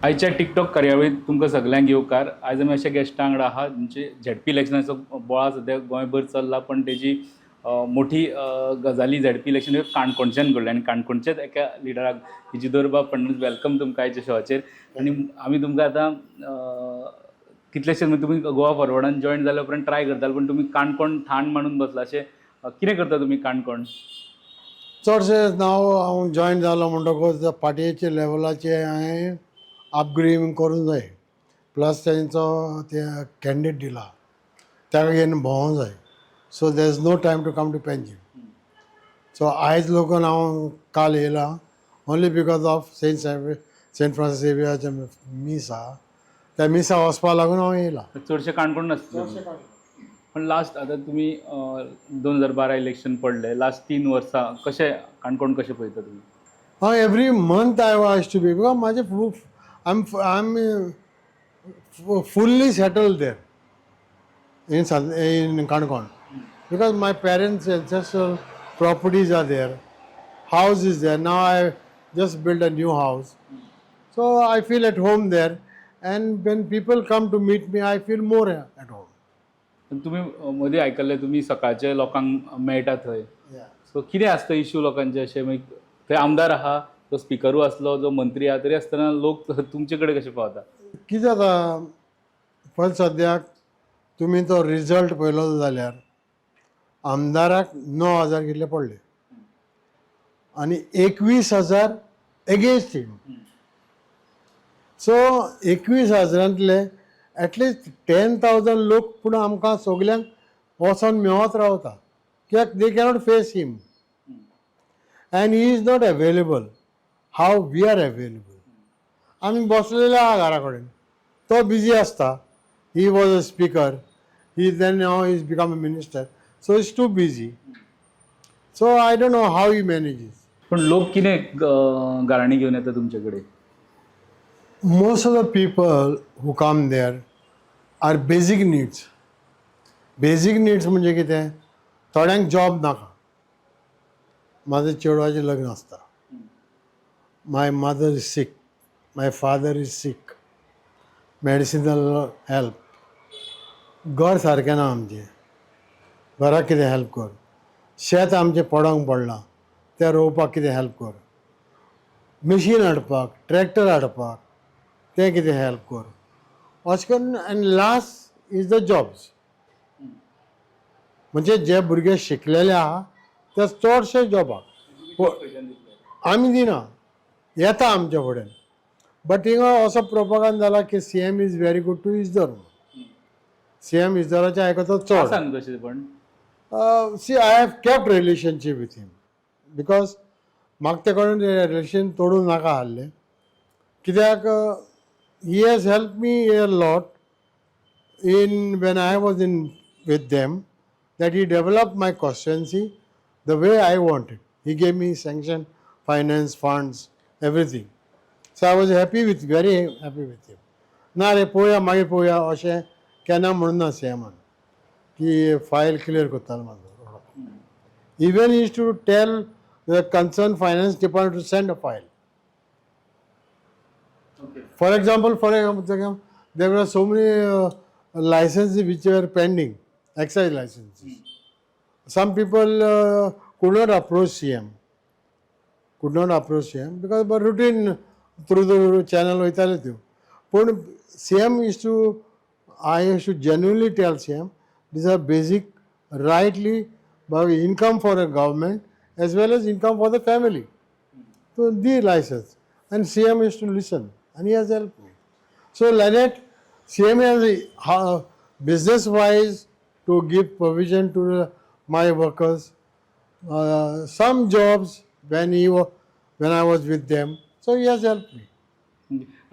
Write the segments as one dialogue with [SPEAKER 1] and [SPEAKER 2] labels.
[SPEAKER 1] आयच्या टिकटॉक कार्यावळीत तुमकां सगल्यांक येवकार. आयज आमी अशा गेस्टा वांगडा आहा म्हणजे झेडपी इलेक्शनाचो बोळा सद्या गोंयभर चल्ला, पण तेजी मोठी गजाली झेडपी इलेक्शन काणकोणच्यान घडलें आनी काणकोणच्याच एका लिडराक इजिदोरबाब फर्नांडीस, welcome तुमकां आयच्या शोवाचेर. आनी आमी तुमकां आतां कितलेशे, म्हणजे तुमी गोवा फॉरवर्डान जॉयन जाल्या उपरांत ट्राय करताले, पण तुमी काणकोण ठाण मांडून बसला अशें. कितें करता तुमी काणकोण?
[SPEAKER 2] चडशें नांव हांव जॉयन जालो म्हणटकूच पार्टीचे लेवलाचे हांवें अपग्रेडिंग करूंक जाय, प्लस तेंचो ते कॅन्डिडेट दिला ताका घेवन भोंवोंक जाय. So there is no time to come to Panjim. So आयज लोकून हांव काल येयला only because of Saint Francis झेवियराचें मीस आहा, त्या मिसा वचपा लागून हांव येयला.
[SPEAKER 1] चडशें काणकोण नासता, पण लास्ट आतां तुमी 2012 इलेक्शन पडले, लास्ट 3 वर्सां कशें काणकोण कशें पळयता तुमी?
[SPEAKER 2] हांव every month I was to be, because म्हाजें I am fully settled there in Canacona, because my parents' ancestral properties are there, house is there. Now I just build a new house, so I feel at home there, and when people come to meet me, I feel more at home.
[SPEAKER 1] पण तुमी मदीं आयकल्लें तुमी सकाळचे लोकांक मेळटा थंय. So कितें आसता इशू लोकांचे अशें? मागीर थंय आमदार आहा, तो स्पिकरूय आसलो, जो मंत्री आहा, तरी आसतना लोक तुमचे कडेन कशे पावता?
[SPEAKER 2] कितें जाता, पयलीं सद्याक तुमी तो रिजल्ट पळयलो जाल्यार आमदाराक 9000 कितले पडले आनी 21,000 एगेन्स्ट हिम. सो 21 हजारांतले एटलिस्ट 10,000 लोक पूण आमकां सगल्यांक वचोन मेळत रावता, कित्याक they cannot face him and he is not available how we are available. आमी बसलेले आहा घरा कडेन, तो बिजी आसता. He was a speaker, he then now is become a minister, so is too busy, so I don't know how he manages.
[SPEAKER 1] पण लोक कितें गाराणी घेवन येता तुमचे कडेन?
[SPEAKER 2] Most of the people who come there are basic needs. Basic needs म्हणजे कितें, थोड्यांक जॉब नाका, म्हाजें चेडवाचें लग्न आसता, my mother is sick, my father is sick, medicinal help, घर सारकें ना आमचें, घराक कितें हेल्प कर, शेत आमचें पडोंक पडलां, तें रोवपाक कितें हेल्प कर, मशीन हाडपाक, ट्रॅक्टर हाडपाक तें कितें हेल्प कर, अशें करून. And last is the jobs, म्हणजे जे भुरगे शिकलेले आहा ते चडशे जॉबाक आमी दिना, येता आमच्या फुडें. बट हिंगा असो प्रोपोगांड जाला की CM is very good to Isidore, CM इजदोराचें आयकता चड.
[SPEAKER 1] सांग तशें पण.
[SPEAKER 2] See, I have kept relationship with him because म्हाका ते कडेन रिलेशन तोडूं नाका आहलें, कित्याक he has help me a lot in when I was in with them, that he developed my constituency the way I wanted. He gave me sanction, finance, funds, everything. So I was happy with, very happy with him. ना रे, पळोवया, मागीर पळोवया अशें केन्ना म्हणून ना सीएमान की फायल क्लियर करतालो म्हाजो. Even used to tell the concern finance department to send a file. For example, there were so many licenses which were pending, excise licenses. Some people could not approach CM, could not approach CM because but routine through the channel वयताले त्यो. पूण CM used to, I used to genuinely tell CM, these are basic, rightly income for a government as well as income for the family. So the license, and CM used to listen and he has helped me. So like that, CM has business wise to give provision to my workers, some jobs when I was with them. So he has helped me.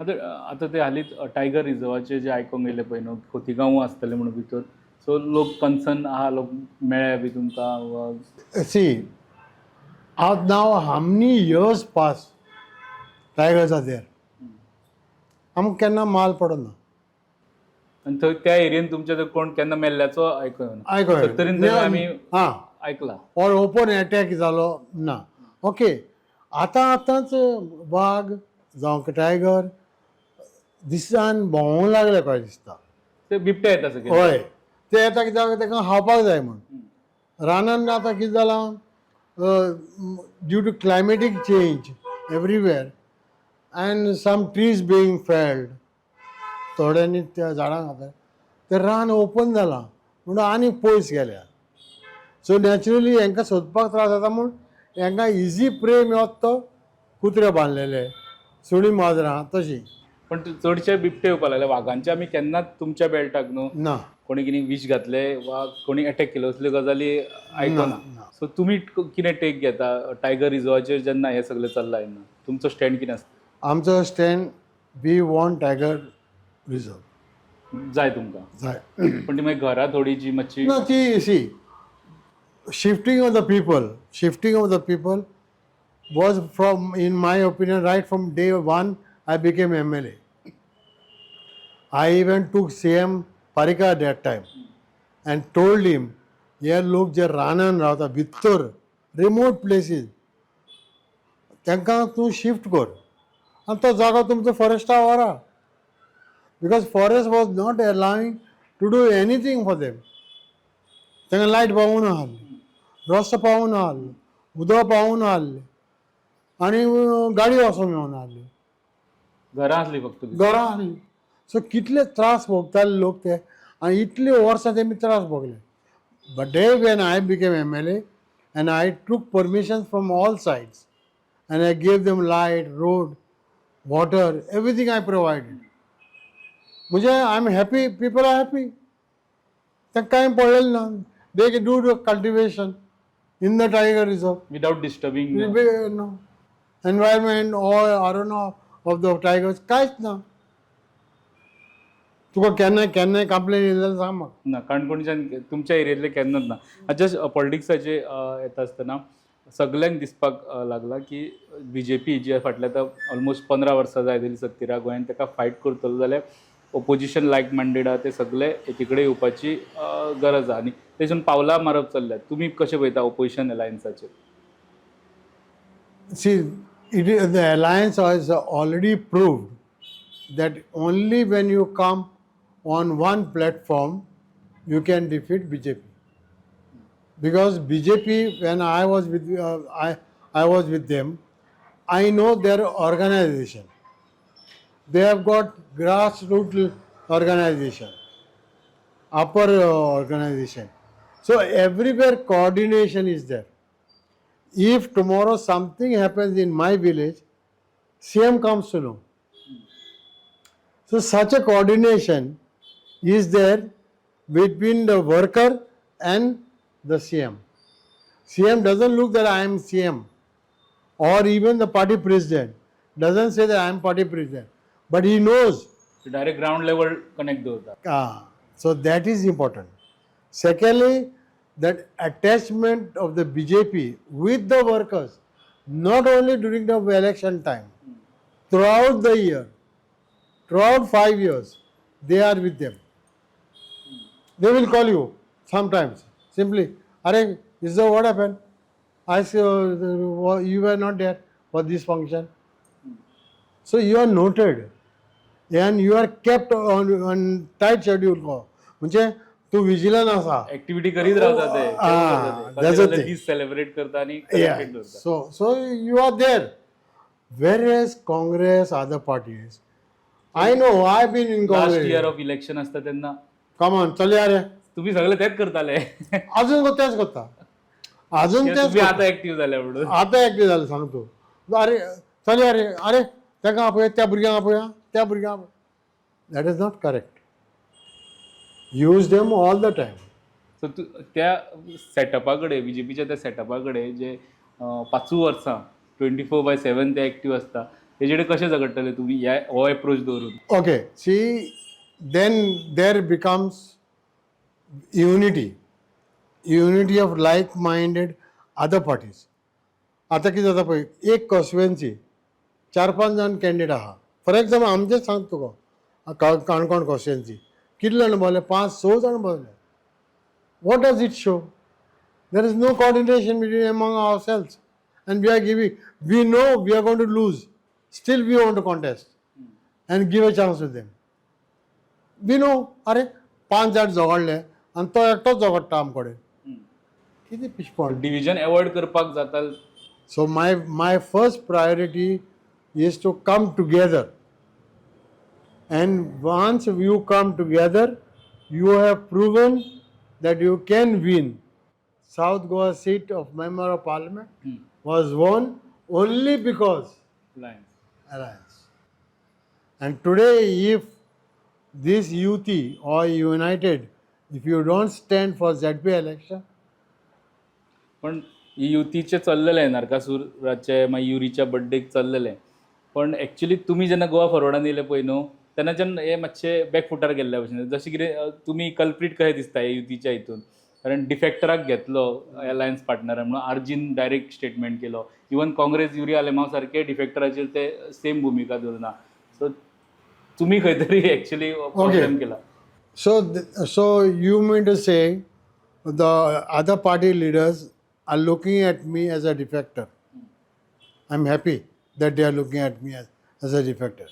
[SPEAKER 1] आतां आतां ते हालींच tiger रिजर्वाचे जे आयकोंक येयले पळय न्हू, खोतिगांव आसतले म्हणून भितर, सो लोक कन्सर्न आहा, लोक मेळ्ळे बी तुमकां
[SPEAKER 2] See, now how many years past tigers are there? आमकां केन्ना माल पडना.
[SPEAKER 1] आनी थंय त्या एरियेन तुमच्या थंय कोण केन्ना मेल्ल्याचो आयको
[SPEAKER 2] आयको
[SPEAKER 1] सत्तरीन तरी आमी
[SPEAKER 2] हां
[SPEAKER 1] आयकला.
[SPEAKER 2] ऑर ओपन एटॅक जालो ना. ओके, आतां आतांच वाग जावं टायगर. दिसान भोंवूंक लागले काय दिसता.
[SPEAKER 1] ते बिबटे येता सगळे.
[SPEAKER 2] हय, ते येता कित्याक तांकां खावपाक जाय म्हूण. रानान आतां कितें जालां, due to climatic change everywhere and some trees being felled, थोड्यांनी त्या झाडां खातात, तें रान ओपन जालां म्हणून आनी पयस गेल्या. सो नॅचरली हांकां सोदपाक त्रास जाता म्हूण हांकां इजी प्रे मेळत तो कुत्रे बांदलेले, सुणी माजरां तशीं.
[SPEAKER 1] पण चडशे बिबटे येवपाक लागले. वागांचे आमी केन्नाच तुमच्या बेल्टाक न्हू
[SPEAKER 2] ना.
[SPEAKER 1] कोणी कितें विश घातले वा कोणी अटॅक केलो असल्यो गजाली आयकना.
[SPEAKER 2] ना.
[SPEAKER 1] सो तुमी कितें टेक घेता टायगर रिजर्वाचेर जेन्ना हें सगळें चल्लां तेन्ना तुमचो स्टँड कितें आसता?
[SPEAKER 2] आमचो stand, we want tiger reserve.
[SPEAKER 1] जाय तुमकां?
[SPEAKER 2] जाय.
[SPEAKER 1] पण ती मागीर घरां थोडी जी मातशी
[SPEAKER 2] ना, ती see, shifting of the people was from, in my opinion, right from day one I became MLA. I even took CM Parrikar that time and told him, हे लोक जे रानान रावता भितर रिमोट प्लेसीस, तांकां तूं शिफ्ट कर आनी तो जागो तुमचो Foresta व्हरा, because forest was not allowing to do anything for them. तांकां लायट पावून आहली, रस्तो पावून आहलो, उदक पावून आहलें आनी गाडी वचोंक मेळना आहली.
[SPEAKER 1] घरां आसली फक्त.
[SPEAKER 2] घरां आहली. सो कितले त्रास भोगताले लोक ते आनी इतले वर्सां तेमी त्रास भोगले. But day when I became MLA and I took permission from all sides and I gave them light, road, water, everything I provided. म्हणजे I am happy, people are happy. तांकां कांय पडलेलें ना. They do the cultivation in the tiger reserve
[SPEAKER 1] without disturbing.
[SPEAKER 2] No environment or arena of the tigers, कांयच ना. तुका केन्ना केन्नाय कंप्लेन येयली जाल्यार सांग म्हाका.
[SPEAKER 1] ना, काणकोणच्यान तुमच्या एरियेंतले केन्नाच ना. जस्ट पॉलिटिक्साचे येता आसतना सगल्यांक दिसपाक लागला की बीजेपी जी फाटल्या आतां ऑलमोस्ट 15 वर्सां जाय जाली सत्तेर आहा गोंयांत, ताका फायट करतलो जाल्यार ओपोजिशन लायक मायंडेड आहा ते सगळे एकी कडेन येवपाची गरज आहा आनी तेतून पावलां मारप चल्ल्यात. तुमी कशें पळयता opposition अलायन्साचेर?
[SPEAKER 2] See, the alliance has already proved that only when you come on one platform, you can defeat BJP. Because BJP, when I was with them, I know their organization. They have got grassroots organization, upper organization. So everywhere coordination is there. If tomorrow something happens in my village, CM comes to know. So such a coordination is there between the worker and the CM. CM doesn't look that I am CM, or even the party president doesn't say that I am party president, but he knows.
[SPEAKER 1] Direct ground level connect दवरता.
[SPEAKER 2] Ah, so that is important. Secondly, that attachment of the BJP with the workers, not only during the election time, throughout the year, throughout 5 years, they are with them. They will call you sometimes, simply, "Arey, is the what happened? I say, you were not there for this function." So you are noted and you are kept on tight schedule. म्हणजे तूं vigilant आसा.
[SPEAKER 1] Activity करीत रावता ते.
[SPEAKER 2] Ah, that's the thing.
[SPEAKER 1] दीस celebrate करता आनी
[SPEAKER 2] Yeah.
[SPEAKER 1] connected दवरता.
[SPEAKER 2] So you are there. Whereas Congress, other parties, I know, I've been in
[SPEAKER 1] last
[SPEAKER 2] Congress.
[SPEAKER 1] Year of election आसता तेन्ना
[SPEAKER 2] Come on, चल रे.
[SPEAKER 1] तुम्ही सगळे तेच करताले.
[SPEAKER 2] अजून तेच करता, अजून तेच
[SPEAKER 1] तुम्ही
[SPEAKER 2] करता.
[SPEAKER 1] आता ऍक्टिव्ह झाल्या म्हणून.
[SPEAKER 2] आतां एकटें जालें सांग तूं. अरे चल अरे, अरे ताका आपया, त्या भुरग्यांक आपया, त्या भुरग्यांक. That is not correct. Use them all the time.
[SPEAKER 1] So तूं त्या सेटअपा कडेन, बीजेपीच्या त्या सेटअपा कडेन जे पांचूय वर्सां 24/7 ते एक्टीव आसता, तेजे कडेन कशें झगडटले तुमी ह्या हो एप्रोच दवरून?
[SPEAKER 2] Okay, see, then there becomes unity, unity of like minded other parties. आतां कितें जाता पळय, एक कॉन्स्टिट्युएन्सी चार पांच जाण कॅन्डिडेट आहा. फॉर एग्जाम्पल, आमचेच सांग तुका, काणकोण कॉन्स्टिट्युएन्सी कितले जाण बसले? पांच स जाण बसले. What does it show? There is no coordination between among ourselves and we are giving, we know we are going to lose, still we want to contest. and give a chance to them. We know, अरे, पांच जाण झगडले आनी तो एकटोच झगडटा आमचे कडेन, कितें पिशपण.
[SPEAKER 1] Division avoid करपाक जाता.
[SPEAKER 2] So my first priority is to come together. And once you come together, you have proven that you can win. South Goa seat of Member of Parliament was won only because
[SPEAKER 1] alliance.
[SPEAKER 2] Alliance. And today, if this UT or United, if you don't stand for ZP election,
[SPEAKER 1] पण युतीचे चल्लेले, नरकासूराचे, मागीर युरीच्या बड्डेक चल्लेले, पण actually तुमी जेन्ना गोवा फॉरवर्डान येयले पळय न्हू, तेन्नाच्यान हे मातशे बॅकफुटार गेल्ल्या भशेन, जशें कितें तुमी कल्प्रीट कशें दिसता हे युतीच्या हितून, कारण डिफेक्टराक घेतलो अलायन्स पार्टनर म्हणून आरजीन डायरेक्ट स्टेटमेंट केलो. इवन काँग्रेस युरी आलेमाव सारके डिफेक्टराचेर ते सेम भुमिका धरना. सो तुमी खंय तरी एक्चुली प्रॉब्लेम केला.
[SPEAKER 2] So you mean to say the other party leaders are looking at me as a defector. I'm happy that they are looking at me as a defector.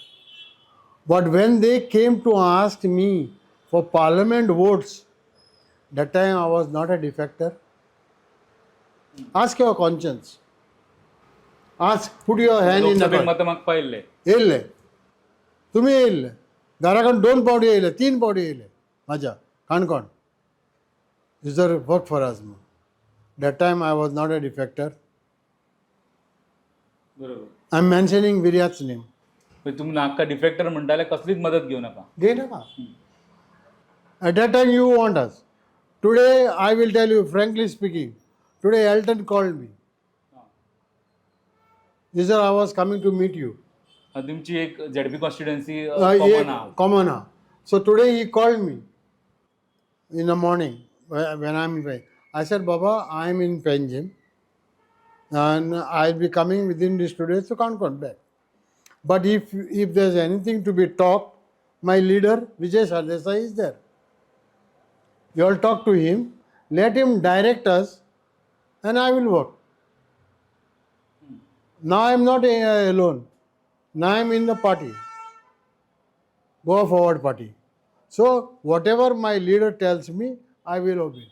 [SPEAKER 2] But when they came to ask me for parliament votes, that time I was not a defector. Ask your conscience. Ask, put your hand in the
[SPEAKER 1] लोकसभेक मतां मागपा येयल्ले.
[SPEAKER 2] येयल्ले, तुमी येयल्ले, घरा कडेन दोन पावटी येयले, तीन पावटी येयले म्हाज्या Canacona. Is there work for us? That time I was not a defector.
[SPEAKER 1] बरोबर.
[SPEAKER 2] I am mentioning Viriath's name.
[SPEAKER 1] म्हणजे तुमी नाका डिफेक्टर म्हणटा जाल्यार कसलीच मदत घेवं नाका.
[SPEAKER 2] घेयनाका. At that time you want us. Today I will tell you, frankly speaking, today Elton called me. Sir, I was coming to meet you.
[SPEAKER 1] तुमची एक झेडपी कॉन्स्टिट्युएन्सी कॉमन आहा.
[SPEAKER 2] Common. Ah. So today he called me in the morning when I'm in Pen-. I said, "Baba, I'm in Panjim and I'll be coming within these 2 days to Canacona back. But if there's anything to be talked, my leader Vijay Sardesai is there. You all talk to him, let him direct us, and I will work." Now I am not alone. Now I am in the party. Goa Forward Party. So whatever my leader tells me, I will obey.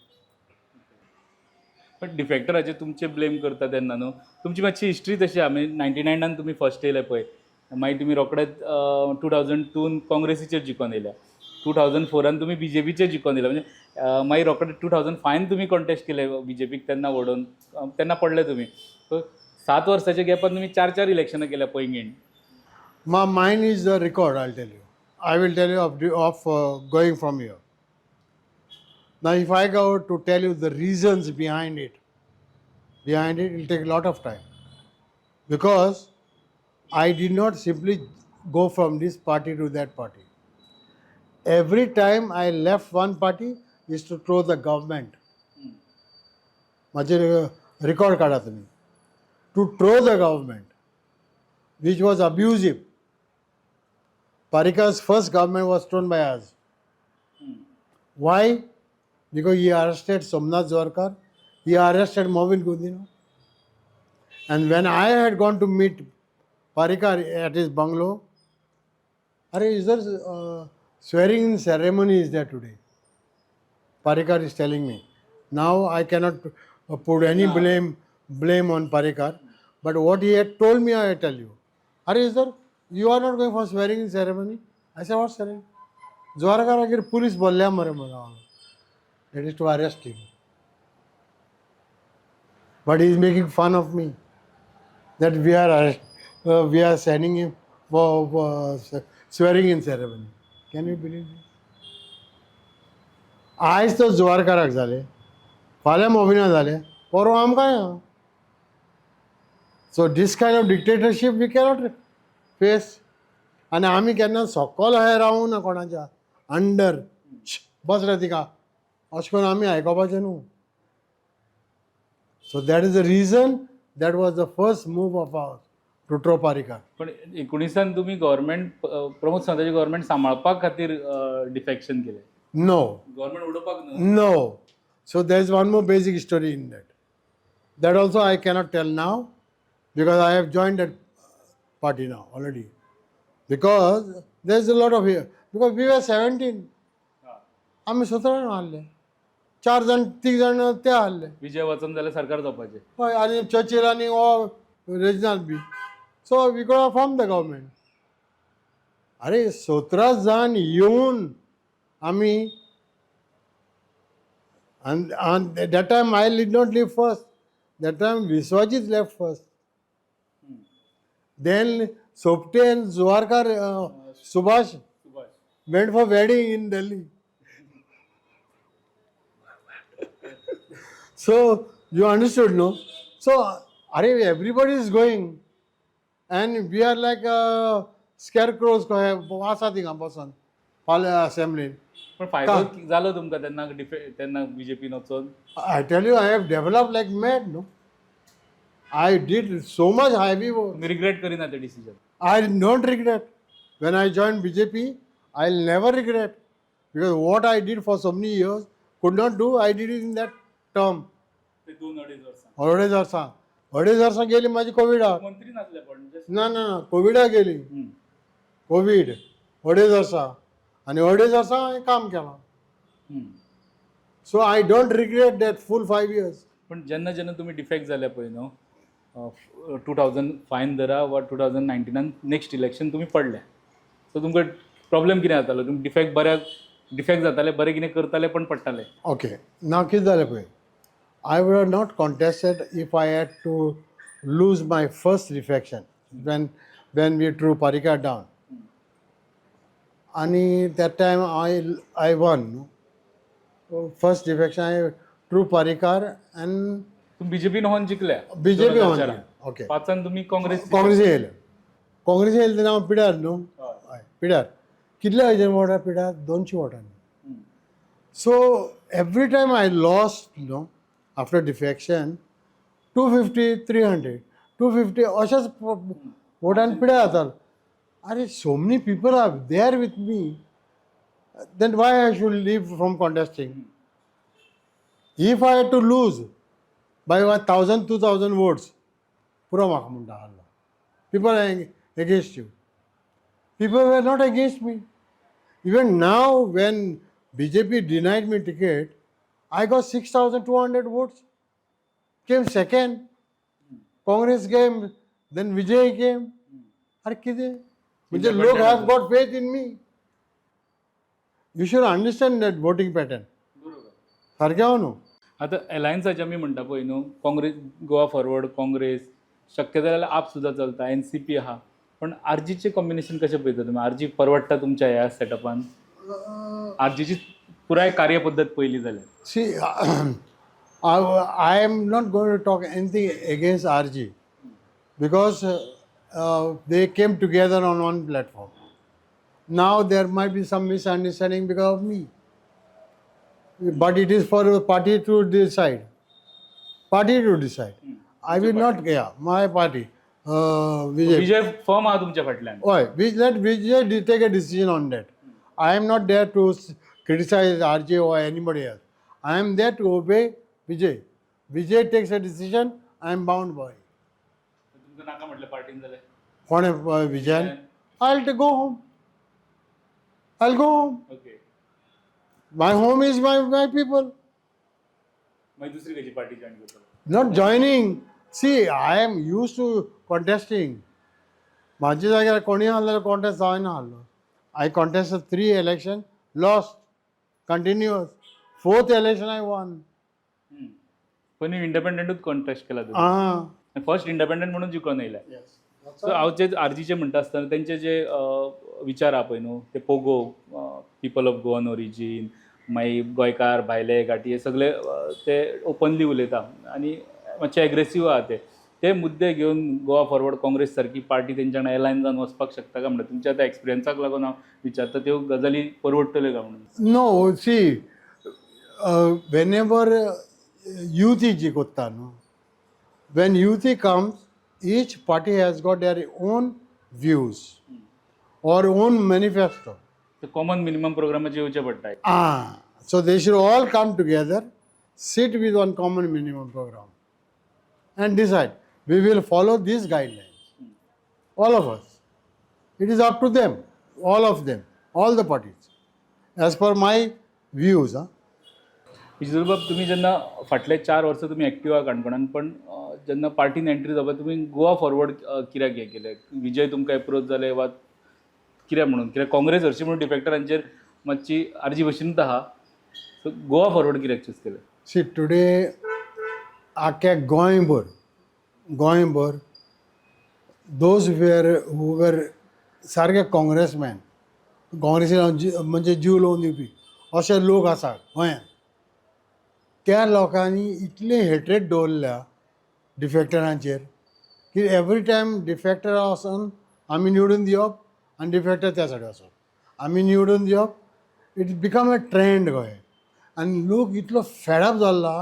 [SPEAKER 1] पण डिफेक्टराचे तुमचे blame करता तेन्ना न्हू, तुमची मातशी history तशी आहा. म्हणजे 99न तुमी फर्स्ट येयले पळय, मागीर तुमी रोखडेच 2002न काँग्रेसीचेर जिखोन येयल्या, 2004न तुमी बी जे पीचेर जिखोन येयले, म्हणजे मागीर रोखडे 2005न तुमी कॉन्टेस्ट केले बी जे पीक तेन्ना व्हडोवन, तेन्ना पडले तुमी. सो 7 वर्साच्या गॅपान तुमी चार चार इलेक्शनां केल्या Poinguinim.
[SPEAKER 2] Mine is the record, I'll tell you. I will tell you of going from here. Now, if I go to tell you the reasons behind it, it will take a lot of time. Because I did not simply go from this party to that party. Every time I left one party is to throw the government. माझे record काढा तुम्ही. To throw the government which was abusive. Parrikar's first government was thrown by us. Why? Because he arrested Somnath Zuarkar, he arrested Mauvin Godinho. And when I had gone to meet Parrikar at his bungalow, Are, is there swearing in ceremony is there today? Parrikar is telling me. Now I cannot put any blame on Parrikar, but what he had told me, I tell you. Are, is there, you are not going for swearing in ceremony? I said, "What ceremony?" जुवारकारागेर police बोल्ल्या मरे म्हणून. That is to arrest him. But he is making fun of me that we are sending him for swearing in ceremony. Can you believe this? आयज तो जुवारकाराक जाले, फाल्यां मोविना जाले, परवां आमकांय आहा. So this kind of dictatorship we cannot face. आनी आमी केन्ना सकल अशें रावूं ना कोणाच्या अंडर. बस रे तिका, अशें करून आमी आयकोपाचें न्हू. So that is the reason, that was the first move of ours to throw Parrikar.
[SPEAKER 1] पण 19सान तुमी गव्हर्मेंट, प्रमोद सावंताचे गव्हर्मेंट सांबाळपा खातीर डिफेक्शन केलें?
[SPEAKER 2] No.
[SPEAKER 1] Government उडोवपाक न्हू?
[SPEAKER 2] No. So there is one more basic story in that. That also I cannot tell now because I have joined that party now already. Because There is a lot of because we are 17. आमी 17 जाण आहले, चार जाण तीग जाण ते आहले.
[SPEAKER 1] विजय वचन जाल्यार सरकार जावपाचें.
[SPEAKER 2] हय, आनी चर्चिल आनी हो Reginald B, so we could form the government. अरे, 17 जाण येवन आमी, and that time I did not leave first. That time Vishwajit left first, then Sopte and Juwarkar, Subhash
[SPEAKER 1] Subhash
[SPEAKER 2] went for wedding in Delhi. So you understood, no? So अरे, everybody is going and we are like scarecrows कहे आसा थिंगा बसून फाल्यां असेंब्लीन.
[SPEAKER 1] पण फायदो जालो तुमकां तेन्ना तेन्ना बीजेपीन वचोन?
[SPEAKER 2] I tell you, I have developed like mad, no? I did so much heavy work.
[SPEAKER 1] तुमी रिग्रेट करिना ते decision?
[SPEAKER 2] I don't regret. When I joined BJP, I'll never regret because what I did for so many years could not do, I did it in that term.
[SPEAKER 1] ते दोन अडीच वर्सां.
[SPEAKER 2] अडेज वर्सां, अडेज वर्सां गेली माझी कोविडाक.
[SPEAKER 1] मंत्री नासले पण just-
[SPEAKER 2] ना ना ना, कोविडाक गेली. कोवीड अडेज वर्सां आनी अडेज वर्सां हांवें काम केलां. So I don't regret that full 5 years.
[SPEAKER 1] पण जेन्ना जेन्ना तुमी डिफेक्ट जाले पळय न्हू, 2005 धरा वा 2019 नेक्स्ट इलेक्शन तुमी पडले, सो तुमकां प्रॉब्लेम कितें जातालो? तुमी डिफेक्ट बऱ्याक डिफेक्ट जाताले, बरें कितें करताले पण पडटाले.
[SPEAKER 2] ओके, ना, कितें जालें पळय, I would have not contested if I had to lose my first defection when we threw Parrikar down. आनी that time I won first defection, I threw Parrikar and
[SPEAKER 1] तुमी बीजेपीन होन जिखल्या.
[SPEAKER 2] बीजेपी.
[SPEAKER 1] 2004.
[SPEAKER 2] ओके.
[SPEAKER 1] पांचान तुमी काँग्रेस.
[SPEAKER 2] काँग्रेसी येयले, काँग्रेसी येयले तेन्ना हांव पिड्यार न्हू. हय, पिड्यार. कितल्या हेजेर वोटां पिड्यार? 200 वोटांनी. So every time I lost, no, after defection, 250, 300, 250 अशेंच वोटान पिड्यार जातालो. अरे, so many people are there with me, then why I should leave from contesting? If I had to lose by 1,000, 2,000 votes, पुरो म्हाका म्हणटा आहलो, people against you. People were not against me. Even now, when BJP denied me ticket, I got 6,200 votes. Came second. Congress came, then Vijay came. अरे कितें म्हणजे, लोक have got faith in me. You should understand that voting pattern.
[SPEAKER 1] बरोबर.
[SPEAKER 2] सारकें आहा न्हू?
[SPEAKER 1] आतां एलायन्साचे आमी म्हणटा पळय न्हू, काँग्रेस, गोवा फॉरवर्ड, काँग्रेस, शक्य जाल्यार आप सुद्दां चलता, एनसीपी आहा, पण आरजीचें कॉम्बिनेशन कशें पळयता तुमी? आरजी परवडटा तुमच्या ह्या सेटअपान? आरजीची पुराय कार्यपद्दत पळयली जाल्यार.
[SPEAKER 2] See, I am not going to talk anything against RG because they came together on one platform. Now there might be some misunderstanding because of me. But it is for the party to decide. Party to decide. I will not, yeah, my party, Vijay.
[SPEAKER 1] Vijay firm आहा तुमच्या फाटल्यान.
[SPEAKER 2] Why? We let Vijay take a decision on that. I am not there to criticize RG or anybody else. I am there to obey Vijay. Vijay takes a decision, I am bound by it.
[SPEAKER 1] तुमकां नाका म्हटलें पार्टीन जाल्यार?
[SPEAKER 2] कोण Vijay? I'll to go home. I'll go home.
[SPEAKER 1] Okay.
[SPEAKER 2] My home is my people.
[SPEAKER 1] मागीर दुसरी खंयची party join करतलो?
[SPEAKER 2] Not joining. See, I am used to contesting. म्हाज्या जाग्यार कोणूय आसलो जाल्यार कॉन्टेस्ट जायना आहलो. I contest three election, lost continuous. Fourth election I won.
[SPEAKER 1] पण इंडिपेंडंटूच कॉन्टेस्ट केला तुम्ही?
[SPEAKER 2] आं.
[SPEAKER 1] फर्स्ट इंडिपेंडंट म्हणून जिखून येयले. सो हांव जे आरजीचे म्हणटा आसतना तेंचे जे विचार आहा पळय न्हू, ते POGO, people of Goan origin, मागीर गोंयकार भायले गाटी, हे सगळे ते ओपनली उलयता आनी मातशे एग्रेसीव आहा. ते ते मुद्दे घेवन गोवा फॉरवर्ड, काँग्रेस सारकी पार्टी तेंच्या वांगडा एलायन जावन वचपाक शकता काय म्हणटा? तुमच्या आतां एक्सपिरियन्साक लागून हांव विचारता, त्यो गजाली परवडटल्यो काय म्हणून?
[SPEAKER 2] No, see, whenever युती जी कोत्ता न्हू, when युती comes, each party has got their own views or own manifesto.
[SPEAKER 1] Common minimum प्रोग्रामाचेर येवचें पडटा.
[SPEAKER 2] Ah, so they should all come together, sit with one common minimum program, and decide we will follow these guidelines. All of us. It is up to them. All of them, all the parties, as per my views. हां.
[SPEAKER 1] बाब, तुमी जेन्ना फाटले 4 वर्सां तुमी active आहा काणकोणान, पण जेन्ना पार्टीन एंट्री जावपा तुमी गोवा फॉरवर्ड कित्याक हें केलें? विजय तुमकां एप्रोच जाले वा कित्याक म्हणून? कित्याक काँग्रेस हरशीं म्हणून डिफेक्टरांचेर मातशी आरजी भशेनूच आहा. सो गोवा फॉरवर्ड कित्याक चूज केलें?
[SPEAKER 2] सी, टुडे आख्ख्या गोंयभर, गोंयभर those were who were सारके काँग्रेसमॅन, काँग्रेसीन म्हणजे जीव लावन दिवपी अशे लोक आसात गोंयांत, त्या लोकांनी इतले हेट्रेड दवरल्या डिफेक्टरांचेर की एवरी टायम डिफेक्टर वचून आमी निवडून दिवप आनी डिफेक्टर त्या सायडीन वचप, आमी निवडून दिवप. It become a trend Goa आनी लोक इतलो फेडअप जाल्लो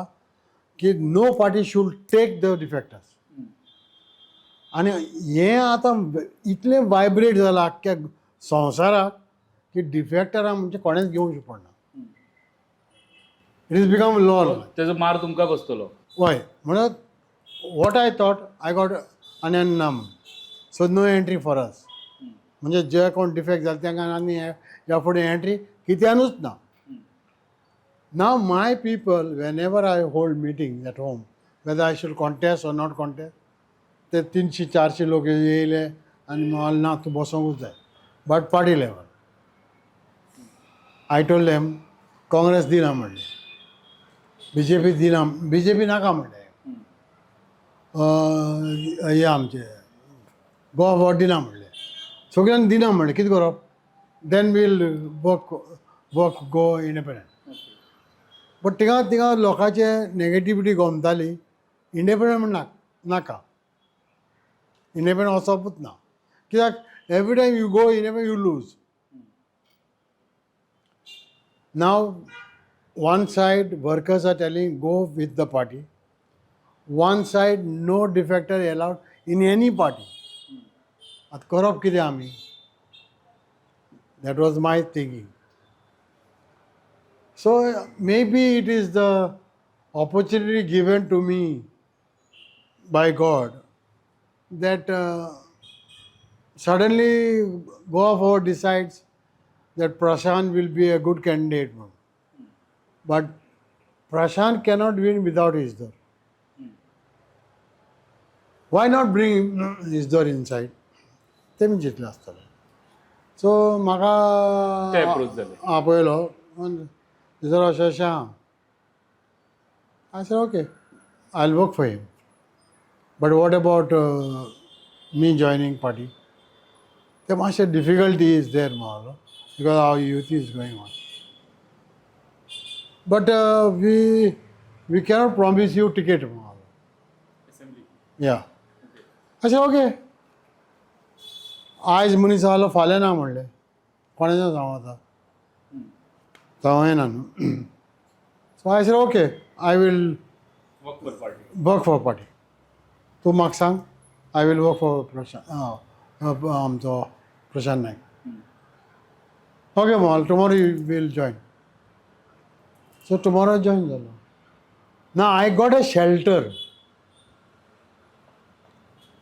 [SPEAKER 2] की no party should take the defectors. आनी हें आतां इतलें वायब्रेट जालां आख्ख्या संवसाराक की डिफेक्टरां म्हणजे कोणेंच घेवंक पडना. It is become law.
[SPEAKER 1] तेजो मार तुमकां बसतलो.
[SPEAKER 2] हय, म्हणून what I thought, I got आनी ना, so no entry for us. म्हणजे जे कोण डिफेक्ट जाले तांकां आनी ह्या फुडें एंट्री कित्यानूच ना. Now my people, whenever I hold meeting at home, whether I should contest or not contest, ते 300-400 लोक येयले आनी म्हणलें, ना, तूं बसोंकूच जाय. But party level I told them, Congress दिना म्हणलें, बीजेपी दिना, बीजेपी नाका म्हणलें, हे आमचे गोवा फॉरवर्ड दिना म्हणलें, सगळ्यांक दिना म्हणलें. कितें करप? Then we'll work, go independent. But थिंगा थिंगा लोकांचे नेगेटिविटी गोमताली. इंडिपेंडंट म्हण नाका, इंडिपेंडंट वचपूच ना, कित्याक every time you go independent, you lose. Now one side workers are telling, go with the party. One side, no defector allowed in any party. आतां करप कितें आमी? That was my thinking. So maybe it is the opportunity given to me by God that suddenly Goa Forward decides that Prashant will be a good candidate. But Prashant cannot win without Isdor. Why not bring Isdor inside? ते मी चिंतलें आसतलें. So म्हाका
[SPEAKER 1] ते approach जाले.
[SPEAKER 2] आपयलो, इजोर अशें अशें आहा. I said, okay, I work for him, but what about me joining party? ते मातशें difficulty is there म्हणलो, because our youth is going on, but we cannot promise you ticket म्हणलो.
[SPEAKER 1] असेंब्ली.
[SPEAKER 2] या, अशें ओके. आयज मनीस आहलो, फाल्यां ना म्हणलें. कोणाचें सांगू आतां? हांवें ना न्हू. So I said, okay, I will
[SPEAKER 1] work for party.
[SPEAKER 2] Work for party. तूं म्हाका सांग, I will work for Prashant, आमचो Prashant Naik. Okay mole, tomorrow you will join. So tomorrow join जालो ना. I got a shelter.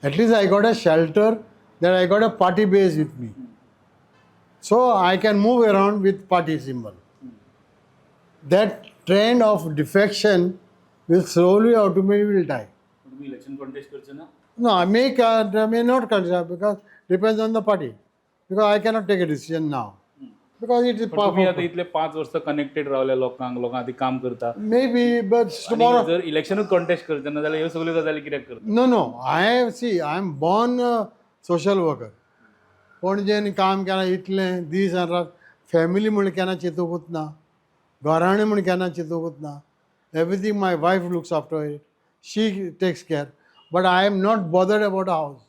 [SPEAKER 2] At least I got a shelter that I got a party base with me. So I can move around with party symbol. That trend of defection will slowly, automatically will die.
[SPEAKER 1] तुम्ही election contest करचे ना?
[SPEAKER 2] No, I may not consider because depends on the party. Because I cannot take a decision now. Because it is
[SPEAKER 1] पण तुम्ही आता
[SPEAKER 2] powerful.
[SPEAKER 1] इतले 5 वर्ष connected रावले लोकांक, लोकां खातीर काम करता.
[SPEAKER 2] Maybe, but
[SPEAKER 1] आनी
[SPEAKER 2] tomorrow.
[SPEAKER 1] जर इलेक्शनूच कॉन्टेस्ट करचे ना जाल्यार ह्यो सगल्यो गजाली कित्याक करता?
[SPEAKER 2] No. I see. I am born a social worker. पणजेन काम केलां इतलें दीस आनी रात. फॅमिली म्हूण केन्ना चिंतूंकूच ना, घराणें म्हूण केन्ना चिंतूंकूच ना. Everything my wife looks after it, she takes care, but I am not bothered about house,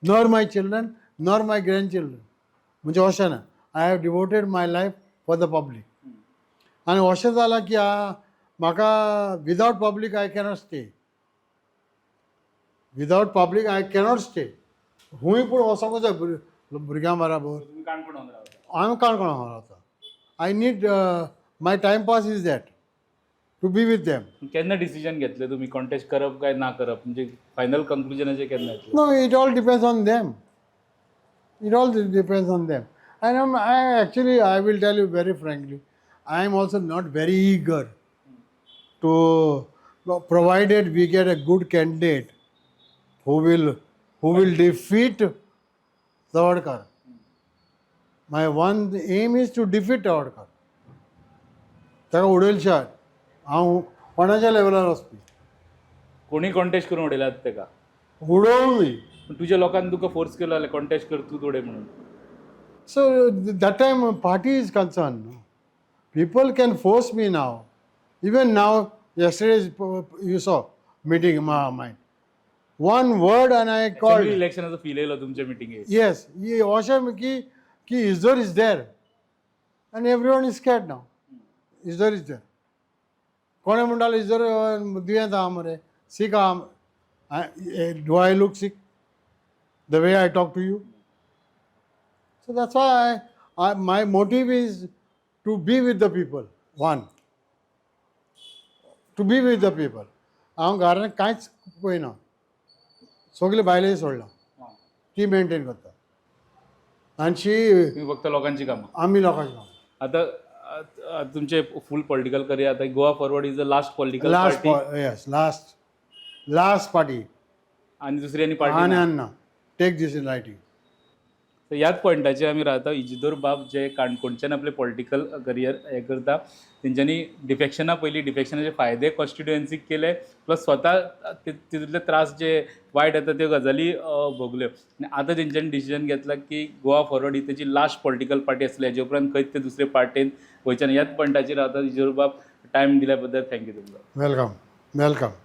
[SPEAKER 2] nor my children, nor my grandchildren. म्हणजे अशें ना, I have devoted my life for the public. आनी अशें जालां की म्हाका without public I cannot stay. Without public I cannot stay. खूंय पूण वचोंकूच जाय भुरग्यां बराबर.
[SPEAKER 1] तुम्ही काणकोण रावता?
[SPEAKER 2] हांव काणकोण रावता. I need, my time pass is that to be with them.
[SPEAKER 1] केन्ना डिसिजन घेतले तुम्ही कॉन्टेस्ट करप काय ना करप? म्हणजे फायनल कंक्लुजनाचे केन्ना येतलें?
[SPEAKER 2] No, it all depends on them. It all depends on them. And I actually, I will tell you very frankly, I am also not very eager to, provided we get a good candidate who will defeat Tawadkar. My one aim is to defeat Tawadkar. ताका उडयले शिवाय हांव कोणाच्या लेवलार वचपी.
[SPEAKER 1] कोणी contest करून उडयलात तेका?
[SPEAKER 2] उडोवूय.
[SPEAKER 1] पण तुज्या लोकांनी तुका फोर्स केलो जाल्यार कॉन्टेस्ट कर तूं उडय म्हणून?
[SPEAKER 2] So that time party is concerned. No? People can force me now. Even now, yesterday you saw meeting mine. One word and I called.
[SPEAKER 1] इलेक्शनाचो फील येयलो तुमच्या मिटिंगेक.
[SPEAKER 2] Yes, ये अशें की Isidore is there and everyone is scared now. Isidore is there. कोणें म्हणटालो इजोर दुयेंत आहा मरे, सीक आहा. Do I look sick the way I talk to you? So that's why I my motive is to be with the people. One, to be with the people. हांव घरान कांयच पळयना, सगळे बायले सोडलां, ती मेंटेन करता आनी शी.
[SPEAKER 1] तुम्ही फक्त लोकांची कामां.
[SPEAKER 2] आमी लोकांची कामां.
[SPEAKER 1] आता तुमचे फुल पॉलिटिकल करियर, आता Goa Forward is the last political
[SPEAKER 2] last
[SPEAKER 1] party.
[SPEAKER 2] Yes, last party.
[SPEAKER 1] आणि दुसरी आनी पार्टी
[SPEAKER 2] आनी
[SPEAKER 1] ना.
[SPEAKER 2] आनी ना, take this in writing.
[SPEAKER 1] तर ह्याच पॉयंटाचेर आमी रावता. इजिदोर बाब जे काणकोणच्यान आपलें पॉलिटिकल करियर हें करता, तेंच्यांनी डिफेक्शना पयलीं डिफेक्शनाचे फायदे कॉन्स्टिट्युएन्सीक केले, प्लस स्वता तितूंतले त्रास जे वायट येता त्यो गजाली भोगल्यो आनी आतां तेंच्यांनी डिसिजन घेतला की गोवा फॉरवर्ड ही तेजी लास्ट पॉलिटिकल पार्टी आसली. हेजे उपरांत खंयच ते दुसरे पार्टीन वयचे ना. ह्याच पॉयंटाचेर रावता. इजिदोर बाब, टायम दिल्या बद्दल thank you तुमकां.
[SPEAKER 2] Welcome, welcome.